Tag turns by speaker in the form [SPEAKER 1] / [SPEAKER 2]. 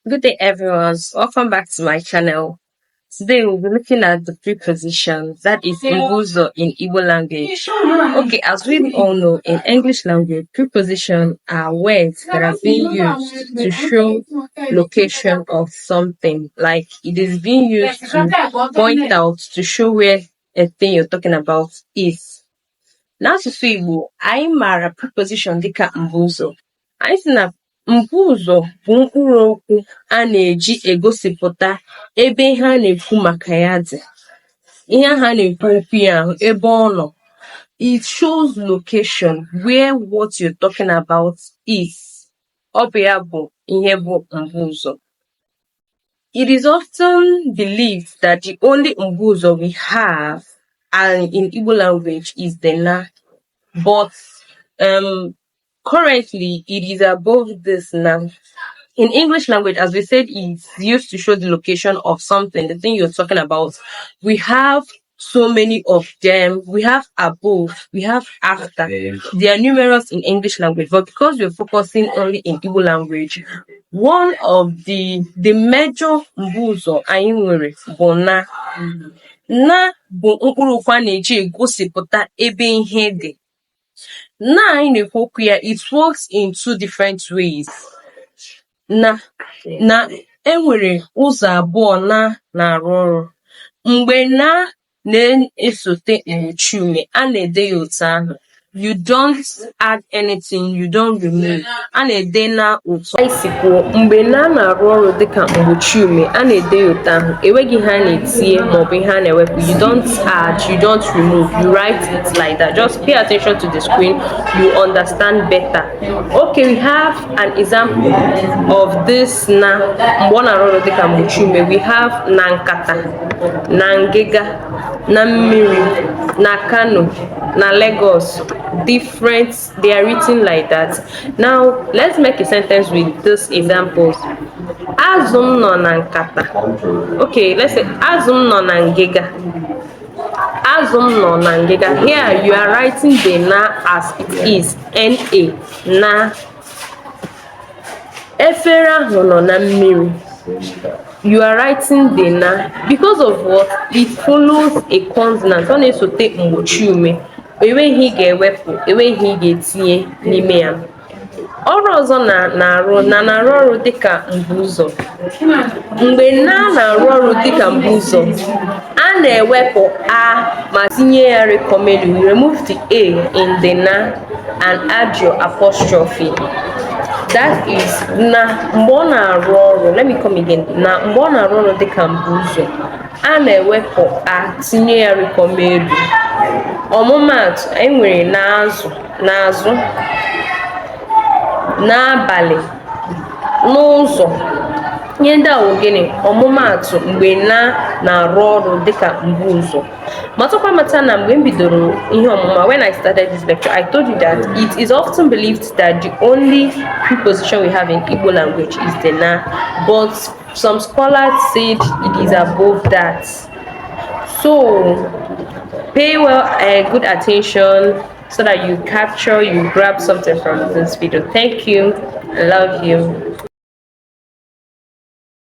[SPEAKER 1] Good day, everyone. Welcome back to my channel. Today we'll be looking at the preposition, that is Mbuụzọ in Igbo language. Okay, as we all know, in English language, preposition are words that are being used to show location of something. Like, it is being used to point out, to show where a thing you're talking about is. N'asụsụ Igbo, anyị maara preposition dịka mbuụzọ. Anyị sị na mbuụzọ bụ mkpụrụ okwu a na-eji egosipụta ebe ihe a na-ekwu maka ya dị. Ihe ahụ a na-ekwu okwu ya ahụ, ebe ọ nọ. It shows location, where what you're talking about is. Ọ bụ ya bụ ihe bụ mbuụzọ. It is often believed that the only mbuụzọ we have and in Igbo language is the na, but currently it is above this na. In English language, as we said, it's used to show the location of something, the thing you're talking about. We have so many of them. We have above, we have after. They are numerous in English language, but because we're focusing only in Igbo language, one of the major mbuụzọ anyị nwere bụ na. Na bụ mkpụrụ okwu a na-eji egosipụta ebe ihe dị. Na anyị na-ekwu okwu ya, it works in two different ways. Na enwere ụzọ abụọ na na-arụ ọrụ. Mgbe na na-esote mgbochiume, a na-ede ya otu ahụ. You don't add anything, you don't remove. A na-ede na otu anyị si kwuo. Mgbe na na-arụ ọrụ dịka mgbochiume, a na-ede ya otu ahụ. Enweghị ihe a na-etinye maọbụ ihe a na-ewepụ. You don't add, you don't remove, you write it like that. Just pay attention to the screen, you understand better. Okay, we have an example of this na mgbe ọ na-arụ ọrụ dịka mgbochiume. We have na nkata, na ngịga, na mmiri, na Kano, na Lagos. Different, they are written like that. Now let's make a sentence with these examples. Azụ m nọ na nkata. Okay, let's say azụ m nọ na ngịga. Azụ m nọ na ngịga. Here you are writing the na as it is, na na. Efere ahụ nọ na mmiri. You are writing the na because of what? It follows a consonant. Ọ na-esote mgbochi ume. Enweghị ihe ị ga-ewepụ, enweghị ihe ị ga-etinye n'ime ya. Ọrụ ọzọ na na-arụ, na na-arụ ọrụ dịka mbuụzọ. Mgbe na na-arụ ọrụ dịka mbuụzọ, a na-ewepụ a ma tinye ya rịkọm elu. You remove the a in the na and add your apostrophe. That is, na mgbe ọ na-arụ ọrụ, let me come again, na mgbe ọ na-arụ ọrụ dịka mbuụzọ, a na-ewepụ a tinye ya rịkọm elu. Ọmụmaatụ, anyị nwere n'azụ, n'azụ, n'abalị, n'ụzọ. Ihe ndị a wụ gịnị? Ọmụmaatụ mgbe na na-arụ ọrụ dịka mbuụzọ. Matakwa amata na mgbe m bidoro ihe ọmụma, when I started this lecture, I told you that it is often believed that the only preposition we have in Igbo language is the na, but some scholars said it is above that. So pay well good attention so that you capture, you grab something from this video. Thank you. I love you.